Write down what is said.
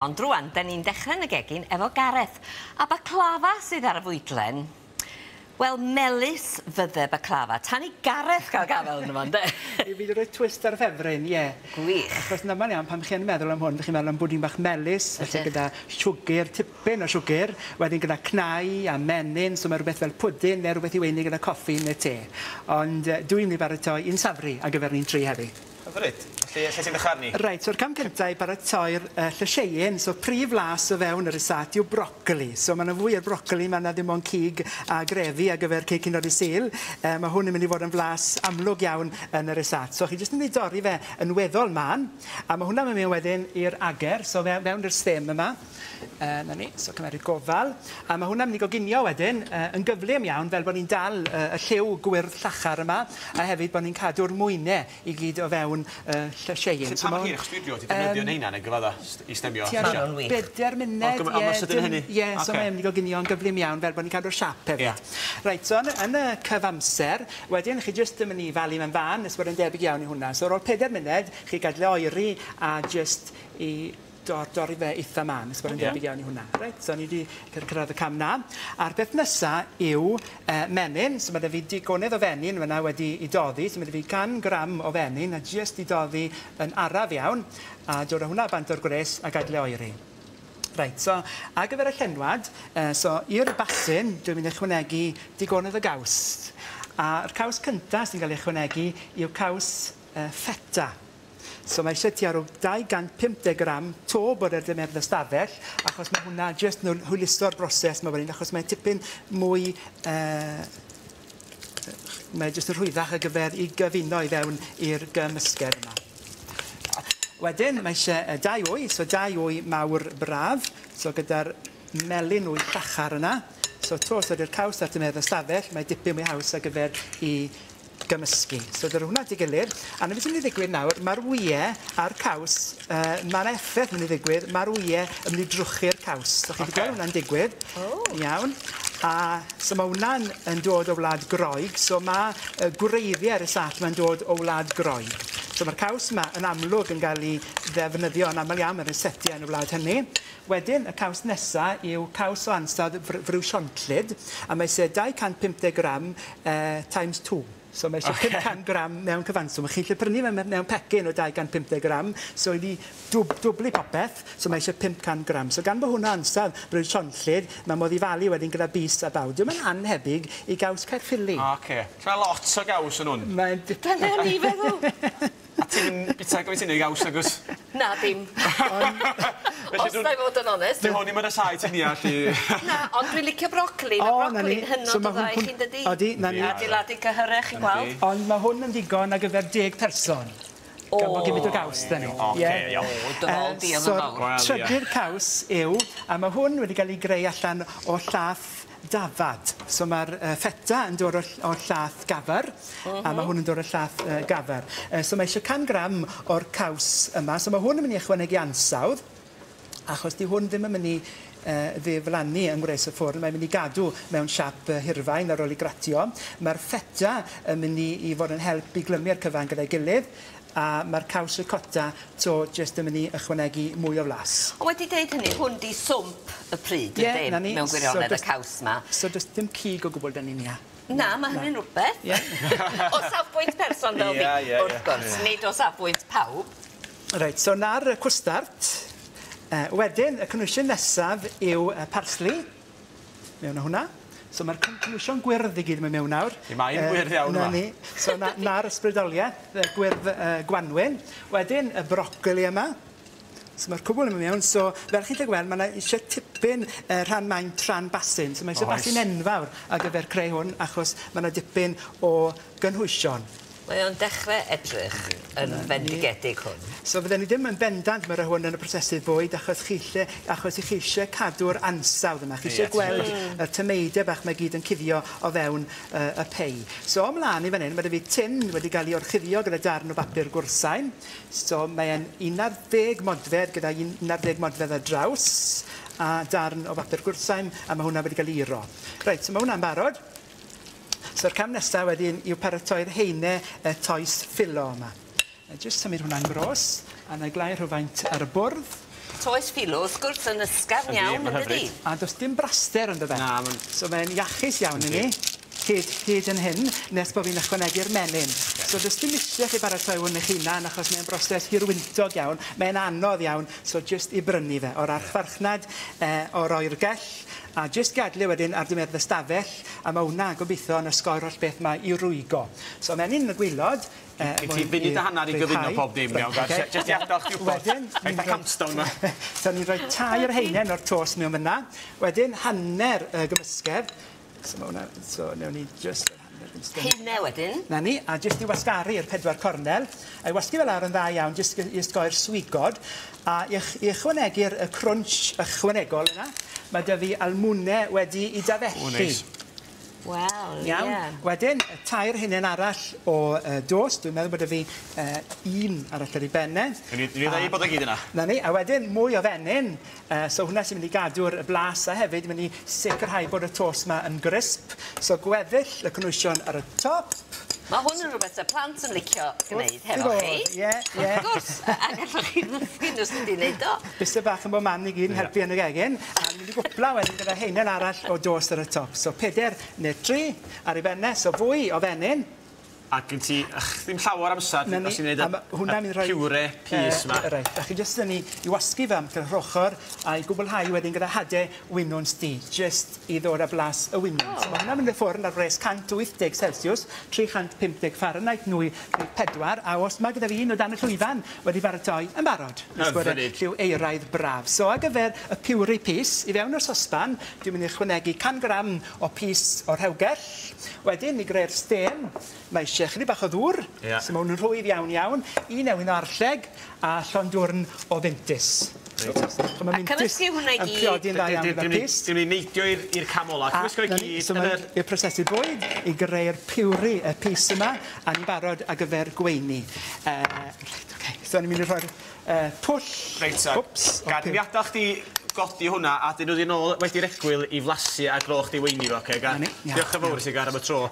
Ond rwan, da ni'n dechrau yn y gegin efo Gareth. A baklava sydd ar y fwydlen. Wel, melys fydde baklava. Tan i Gareth gael gafel yno fo, ynde? I fi 'di rhoi twist ar y ffefryn, ie. Gwych. Achos yn amal iawn pan chi yn meddwl am hwn, chi'n meddwl am bwdin bach melys, felly gyda siwgr, tipyn o siwgr, wedyn gyda cnau a menyn, so mae rhywbeth fel pwdin neu rhywbeth i weini gyda coffi neu te. Ond dwi'n mynd i baratoi un safri ar gyfer ni'n tri heddi. Hyfryd. Felly, lle ti'n dechrau arni? Reit, so'r cam cynta i baratoi'r llysieuyn, so prif flas o fewn y rysáit yw brocoli. So ma' 'na fwy o'r brocoli, ma' 'na ddim ond cig a grefi ar gyfer cig cinio dydd Sul. Ma' hwn yn mynd i fod yn flas amlwg iawn yn y rysáit. So chi jyst yn mynd i dorri fe yn weddol mân, a ma' hwnna'n mynd mewn wedyn i'r ager, so fewn i'r stem yma. 'Na ni, so cymeryd gofal. A ma' hwnna'n mynd i goginio wedyn yn gyflym iawn, fel bod ni'n dal y lliw gwyrdd llachar yma, a hefyd bod ni'n cadw'r mwyne i gyd o fewn y llysieuyn. Felly pa mor hir, achos dwi erioed 'di defnyddio rheina neu gyfadda i stemio Tua llysia. 4 munud, ie. O, mor sydyn â hynny? Ie, so mae'n mynd i goginio'n gyflym iawn, fel bod ni'n cadw'r siâp hefyd. Reit, so yn y cyfamser, wedyn chi jyst yn mynd i falu mewn fan, nes bod e'n debyg iawn i hwnna. So ar ôl 4 munud, chi gadel e oeri a jyst i dorri fe eitha mân, nes bod e'n debyg iawn i hwnna. Reit, so ni 'di cyrraedd y cam 'na. A'r beth nesa yw menyn, so ma' 'da fi digonedd o fenyn fan'na wedi i doddi, so ma' 'da fi 100 gram o fenyn a jyst i doddi yn araf iawn, a dod â hwnna bant o'r gwres a gadel e oeri. Reit, so ar gyfer y llenwad, so i'r basin, dwi'n mynd i ychwanegu digonedd o gaws. A'r caws cynta sy'n cael ei ychwanegu yw caws feta. So mae eisiau tua rhyw 250 gram to bod ar dymheredd y stafell, achos mae hwnna jyst yn hwyluso'r broses yma fan hyn, achos mae'n tipyn mwy, mae jyst yn rhwyddach ar gyfer i gyfuno i fewn i'r gymysgedd yma. Wedyn mae eisiau 2 wy, so 2 wy mawr braf, so gyda'r melyn wy llachar yna. So to, so ydy'r caws ar dymheredd y stafell, mae dipyn mwy haws ar gyfer i gymysgu. So dyna hwnna at ei gilydd. A na beth sy'n mynd i ddigwydd nawr, mae'r wyau a'r caws, mae'r effaith yn mynd i ddigwydd, mae'r wyau yn mynd i drwchu'r caws. So chi wedi gweld hwnna'n digwydd. Iawn. A so mae hwnna'n yn dod o wlad Groeg, so mae gwreiddiau rysáit ma'n dod o wlad Groeg. So mae'r caws yma yn amlwg yn cael ei ddefnyddio yn aml iawn mewn rysetiau yn y wlad hynny. Wedyn, y caws nesa yw caws o ansawdd frwsionllyd, a mae eisiau 250 gram times 2. So mae eisiau 500 gram mewn cyfanswm. Chi'n gallu prynu fe mewn pecyn o 250 gram, so i ni dwblu popeth, so mae eisiau 500 gram. So gan bod hwnna ansawdd brwsionllyd, mae modd i falu wedyn gyda bys a baw. Dio'm yn annhebyg i gaws Caerffili. Oce. So mae lot o gaws yn hwn. Mae'n dipyn. Dyna o'n i'n feddwl. A ti'n bita gymaint hynny o gaws nag oes? Na, dim. Os na i fod yn onest. Di hwn ddim yn rysáit i ni allu. Na, ond dwi'n licio brocoli. Mae brocoli'n hynod o dda i chi'n dydi? Odi, na ni. Adeiladu cyhyrau, chi'n gweld. Ond mae hwn yn ddigon ar gyfer 10 person. Gan bod gymaint o gaws 'da ni. Oce, iawn. O, dy fol di oedd yn fawr. Trydydd caws yw, a mae hwn wedi cael ei greu allan o llath dafad. So mae'r feta yn dod o'r llath gafr, a mae hwn yn dod o'r llath gafr. So mae eisiau 100 gram o'r caws yma. So mae hwn yn mynd i ychwanegu ansawdd, achos di hwn ddim yn mynd i ddiflannu yng ngwres y ffwrn, mae'n mynd i gadw mewn siâp hirfain ar ôl i gratio. Mae'r feta yn mynd i fod yn help i glymu'r cyfan gyda'i gilydd, a mae'r caws ricotta to jyst yn mynd i ychwanegu mwy o flas. Ond wedi deud hynny, hwn di swmp y pryd, Ie, yndi? na ni. Mewn gwirionedd, y caws ma. So does dim cig o gwbl 'da ni, Nia. Na, mae hynny'n rhywbeth. O safbwynt person fel fi, wrth gwrs, nid o safbwynt pawb. Reit, so na'r cwstard. Wedyn, y cynhwysion nesaf yw parsley. Mewn â hwnna. So mae'r cynhwysion gwyrdd i gyd yn mynd mewn nawr. Mae'n gwyrdd iawn Na yma. ni. So na'r ysbrydoliaeth, gwyrdd gwanwyn. Wedyn, y brocoli yma. So mae'r cwbl yn mynd mewn. So, fel chi'n gallu gweld, mae 'na eisiau tipyn rhan maint, rhan basin. So mae eisiau basin enfawr ar gyfer creu hwn, achos mae 'na dipyn o gynhwysion. Mae o'n dechrau edrych yn fendigedig hwn. So fydden ni ddim yn bendant mae hwn yn y prosesydd bwyd, achos i chi eisiau cadw'r ansawdd yma. Chi eisiau gweld y tameidiau bach mae gyd yn cuddio o fewn y pei. So ymlaen i fan hyn, mae 'da fi tin wedi cael ei orchuddio gyda darn o bapur gwrsain. So mae e'n 11 modfedd gyda 11 modfedd ar draws a darn o bapur gwrsain, a mae hwnna wedi cael ei iro. Reit, so mae hwnna'n barod. So'r cam nesaf wedyn yw paratoi'r heine y toes ffilo yma. Na jyst symud hwnna'n gros, a na i glau rhywfaint ar y bwrdd. Toes phyllo, wrth gwrs, yn ysgafn iawn, yn dydi? A does dim braster ynddo fe. Na, ma'n... So mae'n iachus iawn i ni, hyd yn hyn, nes bod fi'n ychwanegu'r menyn. So does dim isie chi baratoi hwn eich hunan, achos mae'n broses hirwyntog iawn, mae'n anodd iawn, so jyst i brynu fe o'r archfarchnad, o'r oergell, a jyst gadlu wedyn ar dymedd y stafell, a mae hwnna gobeithio yn osgoi'r holl beth mae i rwygo. So menyn yn y gwylod. Gen ti funud a hanner i gyfuno pob dim, iawn, jyst i adael chdi wybod. Wedyn, eitha countdown ma. So ni'n rhoi 3 haenen o'r tost mewn fyna. Wedyn hanner y gymysgedd. So ma' hwnna, so newn ni jyst hanner gymysgedd. Haenau wedyn. Na ni, a jyst i wasgaru i'r 4 cornel. A i wasgu fel ar yn dda iawn, jyst i osgoi'r swigod. A i ychwanegu'r crunch ychwanegol yna, mae 'da fi almwnau wedi i dafellu. O, neis. Wel, ie. Iawn. Wedyn, 3 haenen arall o dost. Dwi'n meddwl bod 'da fi un arall ar ei benne. Ni ddeud bod o gyd yna. Na ni, a wedyn mwy o fenyn. So hwnna sy'n mynd i gadw'r blas a hefyd mynd i sicrhau bod y tost yma yn grisp. So gweddill y cynhwysion ar y top. Mae hwn yn rhywbeth y plant yn licio gwneud hefo chi. Ie, ie. Wrth gwrs, a gallwch chi ddysgu nhw sut i wneud o. Bysau bach yn bod man i gyd yn helpu yn y gegin. A ni'n mynd i gwpla wedyn gyda haenen arall o dost ar y top. So 4 neu 3 ar ei benne, so fwy o fenyn. A gen ti ddim llawer amser os ti'n gwneud y puree pys yma. Reit, a chi jyst yn i wasgu fe am gyda'r ochr a i gwblhau wedyn gyda hadau winwns du, jyst i ddod â blas y winwns. So mae hwnna'n mynd i ffwrn ar wres 180 Celsius, 350 Fahrenheit, nwy 4, a os mae gyda fi un o dan y llwyfan wedi baratoi yn barod. Hyfryd. Lliw euraidd braf. So ar gyfer y puree pys, i fewn o'r sosban, dwi'n mynd i ychwanegu 100 gram o pys o'r rhewgell. Wedyn i greu'r stêm, mae eisiau chydig bach o ddŵr, so mae hwn yn rhwydd iawn iawn, un ewin o arlleg a llond dwrn o fintys. A cymysgu hwnna i gyd. Yn priodi'n dda iawn gyda'r pys. Dwi'n mynd i neidio i'r cam ola. Cymysgu i gyd. So mae'n i'r prosesu bwyd i greu'r puree y pys yma, a ni'n barod ar gyfer gweini. Reit, oce. So ni'n mynd i rhoi'r pwll. Reit, so. Gad i mi adael chdi godi hwnna, a dyn nhw wedi nôl wedi'r egwyl i flasu a gro chdi weini fo, oce? Diolch yn fawr i ti, Gar, am y tro.